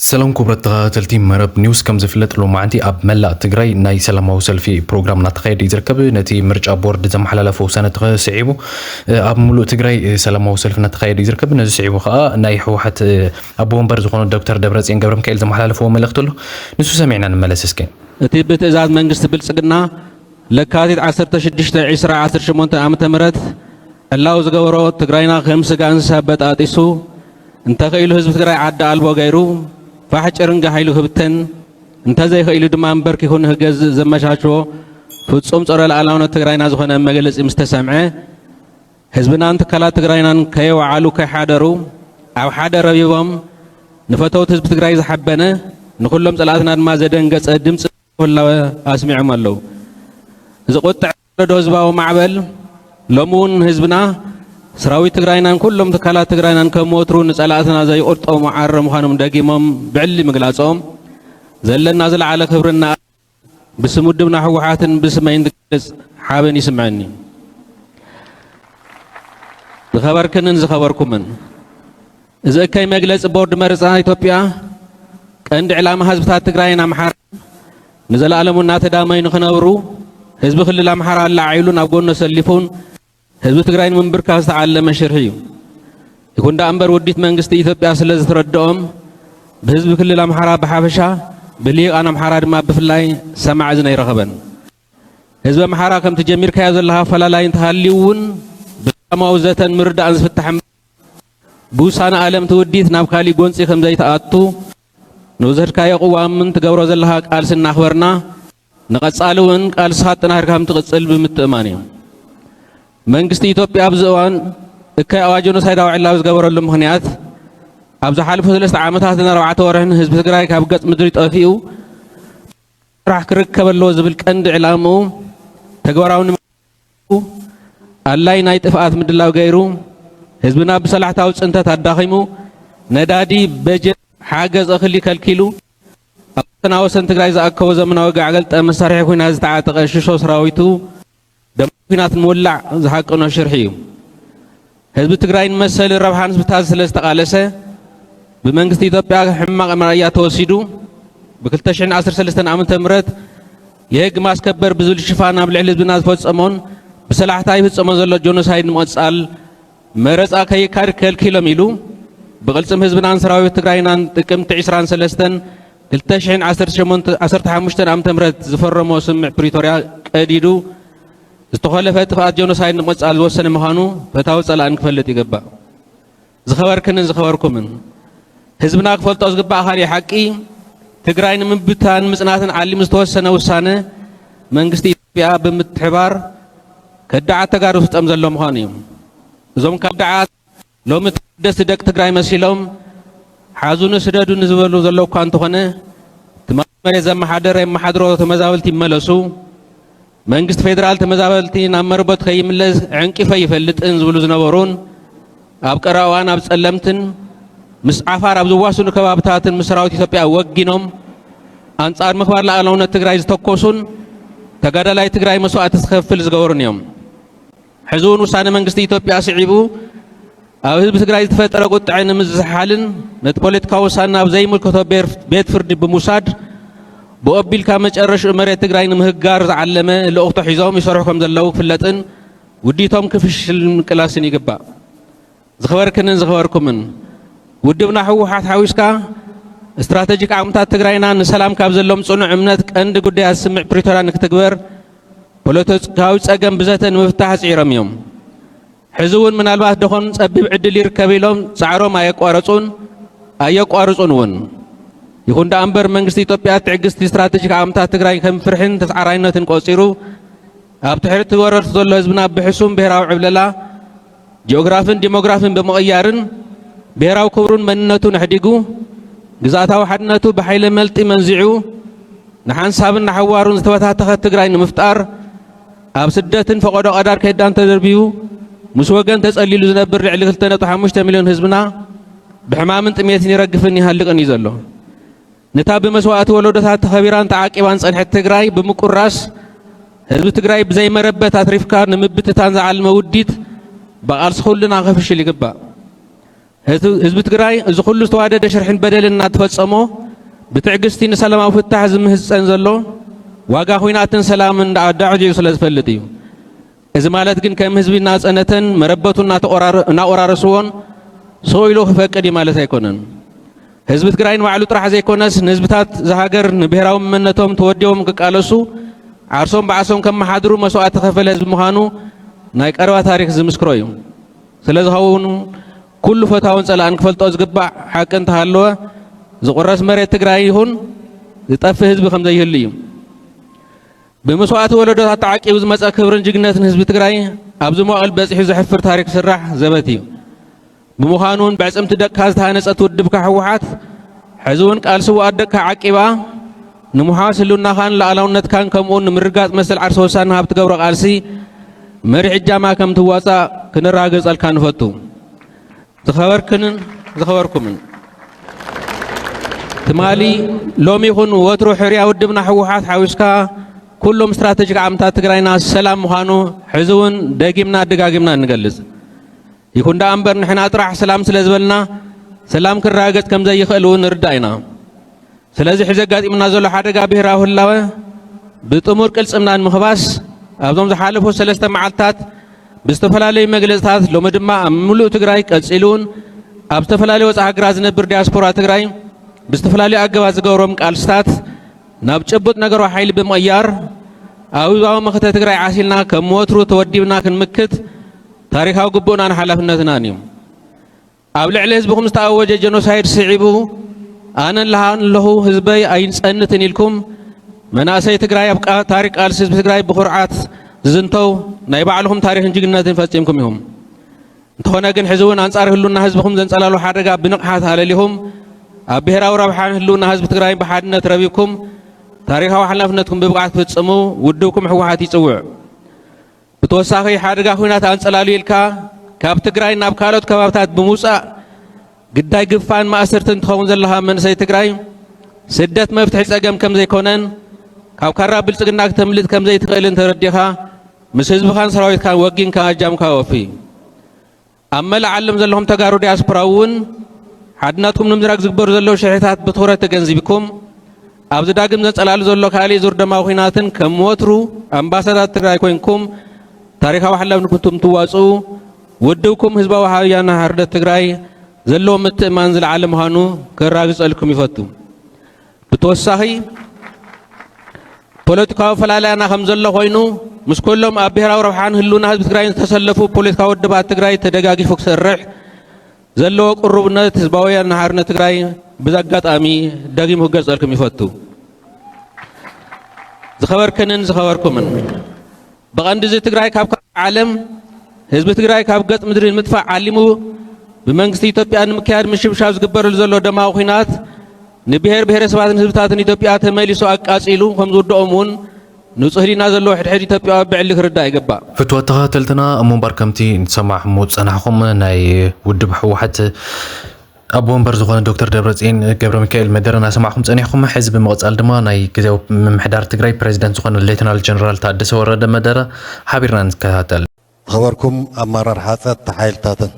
ሰላም ክቡራት ተኸታተልቲ መረብ ኒውስ፣ ከም ዝፍለጥ ሎማዓንቲ ኣብ መላእ ትግራይ ናይ ሰላማዊ ሰልፊ ፕሮግራም እናተኻየደ እዩ ዝርከብ። ነቲ ምርጫ ቦርድ ዘመሓላለፎ ውሳነ ተኸ-፣ ስዒቡ፣ እ፣ ኣብ ሙሉእ ትግራይ፣ እ፣ ሰላማዊ ሰልፊ እናተኻየደ እዩ ዝርከብ። ነዚ ስዒቡ ከዓ ናይ ህወሓት፣ እ፣ ኣቦ ወንበር ዝኾኑ ዶክተር ደብረፅዮን ገብረ ሚካኤል ዘመሓላለፍዎ መልእኽቲ ኣሎ። ንሱ ሰሚዕና ንመለስ እስኪ። እቲ ብትእዛዝ መንግስቲ ብልጽግና ለካቲት ዓሰርተ ሽዱሽተ ዕስራ ዓሰርተ ሸሞንተ ዓመተ ምህረት ዕላዊ ዝገበሮ፣ ትግራይና ከም ስጋ እንስሳ በጣጢሱ፣ እንተኽኢሉ ህዝቢ ትግራይ ዓዲ ኣልቦ ገይሩ፣ ፋሕ ጭርንጋሕ ኢሉ ክብተን፣ እንተዘይኽኢሉ ድማ ኣንበርኪኹ ንክገዝእ ዘመቻችዎ፣ ፍጹም ጸረ ሉዓላውነት ትግራይና ዝኾነ መግለጺ ምስ ተሰምዐ፣ ህዝብናን ትካላት ትግራይናን ከየወዓሉ ከይሓደሩ፣ ኣብ ሓደ ረቢቦም፣ ንፈተውቲ ህዝቢ ትግራይ ዝሓበነ፣ ንኹሎም ጸላእትና ድማ ዘደንገጸ ድምጺ ህላወ ኣስሚዖም ኣለዉ። እዚ ቁጥዕ ወለዶ ህዝባዊ ማዕበል፣ ሎሚ እውን ህዝብና፣ ሰራዊት ትግራይናን ኩሎም ትካላት ትግራይናን ከም ወትሩ ንጸላእትና ዘይቁርጦም ዓረ ምዃኖም ደጊሞም ብዕሊ ምግላጾም፣ ዘለና ዝለዓለ ክብርና ብስም ውድብና ህወሓትን ብስመይን ዝገልጽ ሓበን ይስምዐኒ። ዝኸበርክንን ዝኸበርኩምን፣ እዚ እከይ መግለጺ ቦርድ መረጻ ኢትዮጵያ፣ ቀንዲ ዕላማ ህዝብታት ትግራይን ኣምሓራን ንዘለኣለሙ እናተዳመዩ ንኽነብሩ፣ ህዝቢ ክልል ኣምሓራ ኣላዓዒሉን ኣብ ጎኑ ኣሰሊፉን ህዝቢ ትግራይ ንምንብርካኽ ዝተዓለመ ሽርሒ እዩ። ይኹን ደኣ እምበር ውዲት መንግስቲ ኢትዮጵያ ስለ ዝተረድኦም፣ ብህዝቢ ክልል ኣምሓራ ብሓፈሻ፣ ብልሂቃን ኣምሓራ ድማ ብፍላይ ሰማዒ እዝኒ ኣይረኸበን። ህዝቢ ኣምሓራ ከምቲ ጀሚርካዮ ዘለኻ ኣፈላላይ እንተሃልዩ እውን ብሰላማዊ ዘተን ምርዳእን ዝፍታሕ እምበር ብውሳነ ኣለምቲ ውዲት ናብ ካሊእ ጎንፂ ከም ዘይትኣቱ ንወሰድካዮ ቅዋምን ትገብሮ ዘለኻ ቃልሲ እናኽበርና ንቐፃሊ እውን ቃልስኻ ኣጠናኺርካ ከም ትቕፅል ብምትእማን እዩ። መንግስቲ ኢትዮጵያ ኣብዚ እዋን እከይ ኣዋጅ ጀኖሳይዳዊ ዕላዊ ዝገበረሉ ምኽንያት ኣብ ዝሓለፉ ሰለስተ ዓመታትን ኣርባዕተ ወርሕን ህዝቢ ትግራይ ካብ ገፅ ምድሪ ጠፊኡ ጥራሕ ክርከብ ኣለዎ ዝብል ቀንዲ ዕላምኡ ተግባራዊ ንምግባር ኣድላይ ናይ ጥፍኣት ምድላው ገይሩ፣ ህዝብና ብሰላሕታዊ ፅንተት ኣዳኺሙ፣ ነዳዲ፣ በጀት፣ ሓገዝ እኽሊ ከልኪሉ፣ ኣብ ወሰና ወሰን ትግራይ ዝኣከቦ ዘመናዊ ጋዕ ገልጠም መሳርሒ ኲናት ዝተዓጠቐ ሽሾ ሰራዊቱ ደም ኲናት ንምውላዕ ዝሃቀኖ ሽርሒ እዩ። ህዝቢ ትግራይ ንመሰልን ረብሓን ህዝብታት ስለ ዝተቓለሰ፣ ብመንግስቲ ኢትዮጵያ ሕማቕ መርኣያ ተወሲዱ፣ ብ ክልተ ሽሕን ዓሰርተ ሰለስተን ዓመተ ምህረት የህግ ማስከበር ብዝብል ሽፋን ኣብ ልዕሊ ህዝብና ዝፈጸሞን ብሰላሕታ ይፍጸሞን ዘሎ ጆኖሳይድ ንምቕጻል መረጻ ከይካድ ከልኪሎም ኢሉ፣ ብቕልጽም ህዝብናን ሰራዊት ትግራይናን ጥቅምቲ ዕስራን ሰለስተን ክልተ ሽሕን ዓሰርተ ሸሞንተ፣ ዓሰርተ ሓሙሽተን ዓመተ ምህረት ዝፈረሞ ስምምዕ ፕሪቶርያ ቀዲዱ፣ ዝተኾለፈ ጥፍኣት ጀኖሳይድ ንምቕጻል ዝወሰነ ምዃኑ ፈታዊ ጸላእን ክፈልጥ ይግባእ። ዝኸበርክንን ዝኸበርኩምን፣ ህዝብና ክፈልጦ ዝግባእ ካሊእ ሓቂ፣ ትግራይ ንምብታን ምጽናትን ዓሊሙ ዝተወሰነ ውሳነ መንግስቲ ኢትዮጵያ ብምትሕባር ከዳዓት ተጋሩ ዝፍጸም ዘሎ ምዃኑ እዩ። እዞም ከዳዓት ሎሚ ተወደስቲ ደቂ ትግራይ መሲሎም ሓዙኒ ስደዱኒ ዝበሉ ዘለዉ እኳ እንተኾነ፣ ትማሊ መሬት ዘመሓደረ የመሓድሮ ተመዛበልቲ ይመለሱ፣ መንግስቲ ፌደራል ተመዛበልቲ ናብ መረበቱ ከይምለስ ዕንቂፈ ይፈልጥን ዝብሉ ዝነበሩን፣ ኣብ ቀረባ እዋን ኣብ ጸለምትን ምስ ዓፋር ኣብ ዝዋስኑ ከባብታትን ምስ ሰራዊት ኢትዮጵያ ወጊኖም ኣንጻር ምኽባር ሉዓላውነት ትግራይ ዝተኮሱን ተጋዳላይ ትግራይ መስዋእቲ ዝኸፍል ዝገበሩን እዮም። ሕዚ እውን ውሳነ መንግስቲ ኢትዮጵያ ስዒቡ ኣብ ህዝቢ ትግራይ ዝተፈጠረ ቁጥዐ ንምዝሓልን ነቲ ፖለቲካዊ ውሳነ ናብ ዘይምልከቶ ቤር-፣ ቤት ፍርዲ ብምውሳድ ብኦቢልካ መጨረሽኡ መሬት ትግራይ ንምህጋር ዝዓለመ ልእኽቶ ሒዞም ይሰርሑ ከም ዘለዉ ክፍለጥን ውዲቶም ክፍሽል ምቅላስን ይግባእ። ዝኸበርክንን ዝኸበርኩምን፣ ውድብና ህወሓት ሓዊስካ ስትራተጂክ ዓቕምታት ትግራይና ንሰላም ካብ ዘሎም ጽኑዕ እምነት ቀንዲ ጉዳያት ስምምዕ ፕሪቶርያ ንክትግበር ፖለቲካዊ ጸገም ብዘተ ንምፍታሕ ጽዒሮም እዮም። ሕዚ እውን ምናልባት ደኾን ጸቢብ ዕድል ይርከብ ኢሎም ጻዕሮም ኣየቋረጹን ኣየቋርጹን እውን። ይኹን ደኣ እምበር መንግስቲ ኢትዮጵያ ትዕግስቲ ስትራተጂክ ዓቕምታት ትግራይ ከም ፍርሕን ተጻራይነትን ቆጺሩ ኣብ ትሕቲ ወረርቲ ዘሎ ህዝብና ብሕሱም ብሄራዊ ዕብለላ ጂኦግራፍን ዲሞግራፍን ብምቕያርን ብሄራዊ ክብሩን መንነቱን ኣሕዲጉ ግዝኣታዊ ሓድነቱ ብሓይሊ መልጢ መንዚዑ ንሓንሳብን ንሓዋሩን ዝተበታተኸት ትግራይ ንምፍጣር ኣብ ስደትን ፈቐዶ ቀዳር ከይዳን ተደርቢዩ ምስ ወገን ተጸሊሉ ዝነብር ልዕሊ ክልተ ነጥቢ ሓሙሽተ ሚልዮን ህዝብና ብሕማምን ጥሜትን ይረግፍን ይሃልቕን እዩ ዘሎ። ነታ ብመስዋእቲ ወለዶታት ተኸቢራን ተዓቂባን ዝጸንሐት ትግራይ ብምቁራስ፣ ህዝቢ ትግራይ ብዘይ መረበት ኣትሪፍካ ንምብትታን ዝዓለመ ውዲት ብቓልሲ ኩልና ከፍሽል ይግባእ። ህዝቢ ትግራይ እዚ ኩሉ ዝተዋደደ ሽርሕን በደልን እናተፈጸሞ ብትዕግስቲ ንሰላማዊ ፍታሕ ዝምህጸን ዘሎ ዋጋ ኹናትን ሰላምን እንዳዕዳዕዲዑ ስለ ዝፈልጥ እዩ። እዚ ማለት ግን ከም ህዝቢ እናጸነተን መረበቱ እናቆራረስዎን ስቕ ኢሉ ክፈቅድ እዩ ማለት ኣይኮነን። ህዝቢ ትግራይ ንባዕሉ ጥራሕ ዘይኮነስ ንህዝብታት ዝሃገር ንብሄራዊ መንነቶም ተወዲቦም ክቃለሱ ዓርሶም ባዕሶም ከመሓድሩ መስዋእቲ ከፈለ ህዝቢ ምዃኑ ናይ ቀረባ ታሪክ ዝምስክሮ እዩ። ስለዝኸውን ኩሉ ፈታውን ጸላእን ክፈልጦ ዝግባእ ሓቂ እንተሃለወ ዝቑረስ መሬት ትግራይ ይኹን ዝጠፍእ ህዝቢ ከምዘይህሉ እዩ። ብመስዋእቲ ወለዶታት ተዓቂቡ ዝመጸ ክብርን ጅግነትን ህዝቢ ትግራይ ኣብዚ መዋእል በጺሑ ዘሕፍር ታሪክ ዝስራሕ ዘበት እዩ። ብምዃኑ እውን ብዕጽምቲ ደቅካ ዝተሃነጸት ውድብካ ህወሓት ሕዚ እውን ቃል ስውኣት ደቅካ ዓቂባ ንምውሓስ ህልውናኻን ሉዓላውነትካን ከምኡውን ንምርግጋጽ መሰል ዓርሰ ውሳነኻ ብትገብሮ ቃልሲ መሪሕ እጃማ ከም ትዋጻእ ክነረጋግጸልካ ንፈቱ። ዝኸበርክንን ዝኸበርኩምን ትማሊ ሎሚ ይኹን ወትሩ ሕርያ ውድብና ህወሓት ሓዊስካ ኩሎም ስትራተጂክ ዓምታት ትግራይና ሰላም ምዃኑ ሕዚ እውን ደጊምና ደጋጊምና ንገልጽ። ይኹን ደኣ እምበር ንሕና ጥራሕ ሰላም ስለ ዝበልና ሰላም ክረጋገጽ ከም ዘይኽእል እውን ንርዳእ ኢና። ስለዚ ሕዚ ኣጋጢሙና ዘሎ ሓደጋ ብሄራዊ ህላወ ብጥሙር ቅልጽምና ንምኽባስ ኣብዞም ዝሓለፉ ሰለስተ መዓልታት ብዝተፈላለዩ መግለጽታት ሎሚ ድማ ኣብ ምሉእ ትግራይ ቀጺሉ እውን ኣብ ዝተፈላለዩ ወጻኢ ሃገራት ዝነብር ዲያስፖራ ትግራይ ብዝተፈላለዩ ኣገባት ዝገብሮም ቃልስታት ናብ ጭቡጥ ነገራዊ ሓይሊ ብምቕያር ኣብ ህዝባዊ መኸተ ትግራይ ዓሲልና ከም ወትሩ ተወዲብና ክንምክት ታሪካዊ ግቡእናን ሓላፍነትናን እዩ። ኣብ ልዕሊ ህዝብኹም ዝተኣወጀ ጀኖሳይድ ስዒቡ ኣነ ለሃን ለኹ ህዝበይ ኣይንጸንትን ኢልኩም መናእሰይ ትግራይ ኣብ ቃ- ታሪክ ቃልሲ ህዝቢ ትግራይ ብኹርዓት ዝዝንተው ናይ ባዕልኹም ታሪክን ጅግንነትን ፈጺምኩም ኢኹም። እንተኾነ ግን ሕዚ እውን ኣንጻር ህሉና ህዝብኹም ዘንጸላሉ ሓደጋ ብንቕሓት ኣለሊኹም ኣብ ብሄራዊ ረብሓን ህልውና ህዝቢ ትግራይ ብሓድነት ረቢብኩም ታሪካዊ ሓላፍነትኩም ብብቕዓት ክትፍጽሙ ውድብኩም ህወሓት ይጽውዕ። ብተወሳኺ ሓደጋ ኹናት ኣንጸላልዩ ኢልካ ካብ ትግራይ ናብ ካልኦት ከባብታት ብምውጻእ ግዳይ ግፋን ማእሰርትን ትኸውን ዘለኻ መንእሰይ ትግራይ ስደት መፍትሒ ጸገም ከም ዘይኮነን ካብ ካራ ብልጽግና ክተምልጥ ከም ዘይትኽእልን ተረዲኻ ምስ ህዝብኻን ሰራዊትካን ወጊንካ ኣጃምካ ወፊ። ኣብ መላእ ዓለም ዘለኹም ተጋሩ ዲያስፖራ እውን ሓድነትኩም ንምዝራግ ዝግበሩ ዘለዉ ሽርሕታት ብትኹረት ተገንዚብኩም ኣብዚ ዳግም ዘንጸላሉ ዘሎ ካሊእ ዙር ደማዊ ኹናትን ከም ወትሩ ኣምባሳዳር ትግራይ ኮይንኩም ታሪካዊ ሓላፍነትኩም ትዋፅኡ ውድብኩም ህዝባዊ ወያነ ሓርነት ትግራይ ዘለዎ ምትእማን ዝለዓለ ምዃኑ ከረጋግፀልኩም ይፈቱ። ብተወሳኺ ፖለቲካዊ ፈላላያና ከም ዘሎ ኮይኑ ምስ ኩሎም ኣብ ብሄራዊ ረብሓን ህልውና ህዝቢ ትግራይ ዝተሰለፉ ፖለቲካዊ ውድባት ትግራይ ተደጋጊፉ ክሰርሕ ዘለዎ ቅሩብነት ህዝባዊ ወያነ ሓርነት ትግራይ ብዚ ኣጋጣሚ ደጊሙ ክገልፀልኩም ይፈቱ። ዝኸበርክንን ዝኸበርኩምን ብቐንዲ እዚ ትግራይ ካብ ካልእ ዓለም ህዝቢ ትግራይ ካብ ገፅ ምድሪ ንምጥፋእ ዓሊሙ ብመንግስቲ ኢትዮጵያ ንምክያድ ምሽብሻብ ዝግበረሉ ዘሎ ደማዊ ኹናት ንብሄር ብሄረሰባትን ህዝብታትን ኢትዮጵያ ተመሊሱ ኣቃፂሉ ከም ዝውድኦም እውን ንፁህ ህሊና ዘለዎ ሕድሕድ ኢትዮጵያዊ ብዕሊ ክርዳእ ይግባእ። ፍትወት ተኸታተልትና፣ እሞ እምበር ከምቲ ዝሰማዕኹም ዝጸናሕኹም ናይ ውድብ ህወሓት ኣቦ ወንበር ዝኾነ ዶክተር ደብረጽዮን ገብረ ሚካኤል መደረ እናሰማዕኹም ጸኒሕኹም። ሕዚ ብምቕጻል ድማ ናይ ግዜያዊ ምምሕዳር ትግራይ ፕሬዚደንት ዝኾነ ሌተናል ጀነራል ታደሰ ወረደ መደረ ሓቢርና ንከታተል። ዝኸበርኩም ኣመራርሓ ጸጥታ ሓይልታትን፣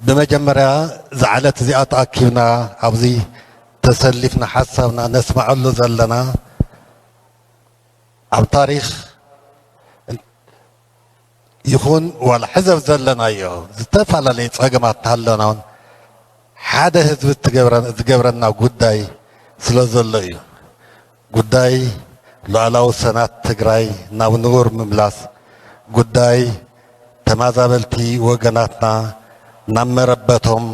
ብመጀመርያ እዛ ዕለት እዚኣ ተኣኪብና ኣብዚ ተሰሊፍና ሓሳብና ነስምዐሉ ዘለና ኣብ ታሪኽ ይኹን ዋላ ሕዚ ኣብ ዘለናዮ ዝተፈላለየ ጸገማት እንተሃለና እውን ሓደ ህዝቢ እትገብረ- ዝገብረና ጉዳይ ስለ ዘሎ እዩ። ጉዳይ ሉዓላዊ ወሰናት ትግራይ ናብ ንቡር ምምላስ፣ ጉዳይ ተመዛበልቲ ወገናትና ናብ መረበቶም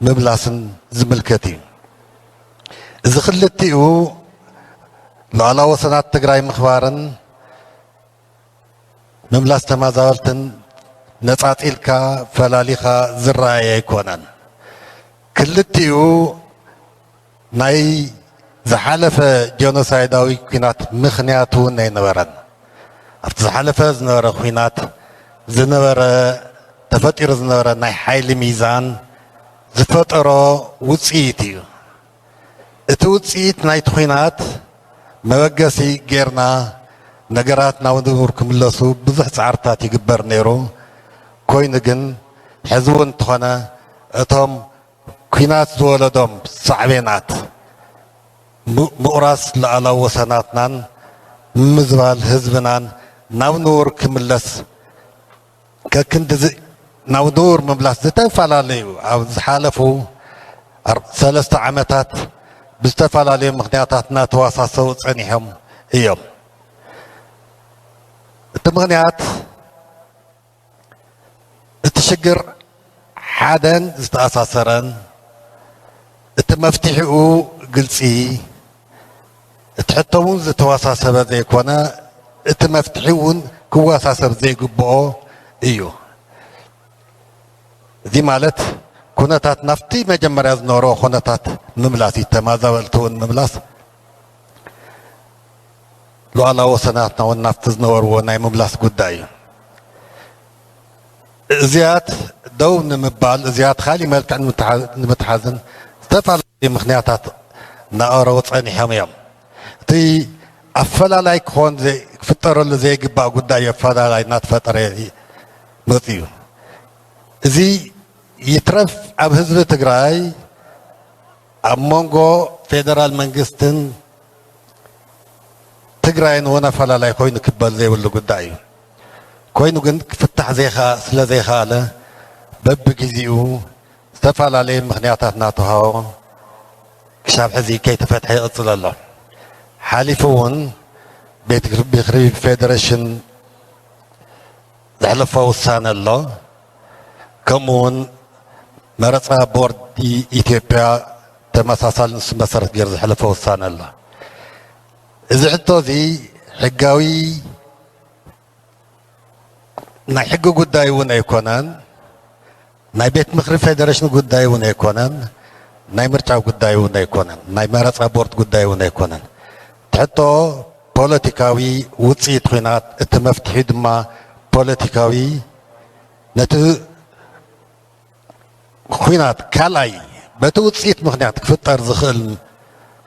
ምምላስን ዝምልከት እዩ። እዚ ክልቲኡ ሉዓላዊ ወሰናት ትግራይ ምኽባርን ምምላስ ተመዛበልትን ነፃፂልካ ፈላሊኻ ዝረኣይ ኣይኮነን። ክልቲኡ ናይ ዝሓለፈ ጀኖሳይዳዊ ኲናት ምኽንያት እውን ኣይነበረን። ኣብቲ ዝሓለፈ ዝነበረ ኲናት ዝነበረ ተፈጢሩ ዝነበረ ናይ ሓይሊ ሚዛን ዝፈጠሮ ውፅኢት እዩ። እቲ ውፅኢት ናይቲ ኲናት መበገሲ ጌርና ነገራት ናብ ንቡር ክምለሱ ብዙሕ ፃዕርታት ይግበር ነይሩ። ኮይኑ ግን ሕዚ እውን እንተኾነ እቶም ኲናት ዝወለዶም ሳዕቤናት፣ ሙ-፣ ምቑራስ ሉዓላዊ ወሰናትናን ምምዝባል ህዝብናን ናብ ንቡር ክምለስ፣ ከክንዲ ዝ-፣ ናብ ንቡር ምምላስ ዝተፈላለዩ ኣብ ዝሓለፉ ኣር-፣ ሰለስተ ዓመታት ብዝተፈላለዩ ምኽንያታት እናተዋሳሰቡ ጸኒሖም እዮም። እቲ ምኽንያት፣ እቲ ሽግር ሓደን ዝተኣሳሰረን፣ እቲ መፍትሒኡ ግልጺ፣ እቲ ሕቶ እውን ዝተወሳሰበ ዘይኮነ፣ እቲ መፍትሒ እውን ክወሳሰብ ዘይግብኦ እዩ። እዚ ማለት፣ ኩነታት ናብቲ መጀመርያ ዝነበሮ ኩነታት ምምላስ እዩ፣ ተመዛበልቲ እውን ምምላስ፣ ሉዓላዊ ወሰናትና እውን ናብቲ ዝነበርዎ ናይ ምምላስ ጉዳይ እዩ። እዚያት ደው ንምባል፣ እዚያት ካሊእ መልክዕ ንምትሓ-፣ ንምትሓዝን ዝተፈላለዩ ምኽንያታት እናቐረቡ ጸኒሖም እዮም። እቲ ኣፈላላይ ክኾን ዘይ-፣ ክፍጠረሉ ዘይግባእ ጉዳይ እዩ ኣፈላላይ እናተፈጠረ መፅዩ። እዚ ይትረፍ ኣብ ህዝቢ ትግራይ፣ ኣብ መንጎ ፌደራል መንግስትን ትግራይን እውን ኣፈላላይ ኮይኑ ክበል ዘይብሉ ጉዳይ እዩ። ኮይኑ ግን ክፍታሕ ዘይከ-፣ ስለ ዘይከኣለ፣ በብግዜኡ ዝተፈላለዩ ምኽንያታት እናተውሃቦ ክሻብ ሕዚ ከይተፈትሐ ይቕፅል ኣሎ። ሓሊፉ እውን ቤት ምኽሪ ፌደሬሽን ዘሕለፎ ውሳነ ኣሎ። ከምኡ እውን መረፃ ቦርድ ኢትዮጵያ ተመሳሳሊ ንሱ መሰረት ገይሩ ዘሕለፎ ውሳነ ኣሎ። እዚ ሕቶ እዚ ሕጋዊ ናይ ሕጊ ጉዳይ እውን ኣይኮነን፣ ናይ ቤት ምኽሪ ፌደሬሽን ጉዳይ እውን ኣይኮነን፣ ናይ ምርጫ ጉዳይ እውን ኣይኮነን፣ ናይ መረፃ ቦርድ ጉዳይ እውን ኣይኮነን። እቲ ሕቶ ፖለቲካዊ ውፅኢት ኲናት፣ እቲ መፍትሒ ድማ ፖለቲካዊ፣ ነቲ ኲናት ካልኣይ፣ በቲ ውፅኢት ምኽንያት ክፍጠር ዝኽእል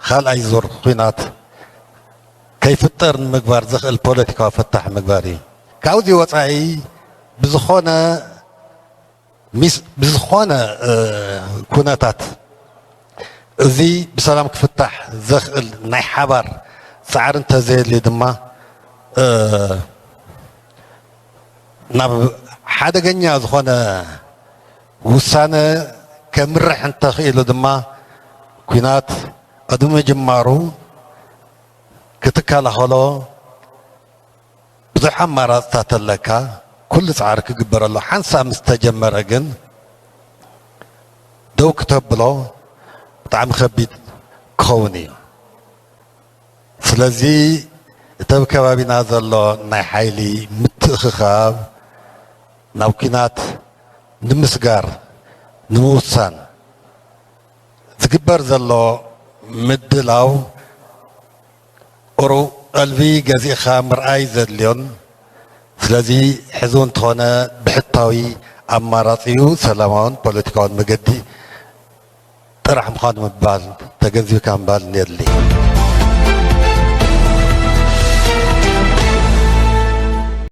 ካልኣይ ዙር ኲናት ከይፍጠር ንምግባር ዘኽእል ፖለቲካዊ ፍታሕ ምግባር እዩ። ካብዚ ወፃኢ ብዝኾነ ሚስ-፣ ብዝኾነ፣ እ፣ ኩነታት እዚ ብሰላም ክፍታሕ ዘኽእል ናይ ሓባር ፃዕሪ እንተዘየድልዩ ድማ፣ እ፣ ናብ ሓደገኛ ዝኾነ ውሳነ ከምርሕ እንተኽኢሉ ድማ፣ ኲናት ቅድሚ ምጅማሩ ክትከላኸሎ ብዙሕ ኣማራፅታት ኣለካ። ኩሉ ፃዕሪ ክግበረሉ፣ ሓንሳብ ምስ ተጀመረ ግን ደው ክተብሎ ብጣዕሚ ከቢድ ክኸውን እዩ። ስለዚ እቲ ኣብ ከባቢና ዘሎ ናይ ሓይሊ ምትእኽኻብ ናብ ኲናት ንምስጋር፣ ንምውሳን ዝግበር ዘሎ ምድላው ቁሩብ ቀልቢ ገዚእኻ ምርኣይ ዘድልዮን፣ ስለዚ ሕዚ እውን እንተኾነ ብሕታዊ ኣማራፂኡ ሰላማውን ፖለቲካውን መገዲ ጥራሕ ምዃኑ ምባል ተገንዚብካ ምባል የድሊ።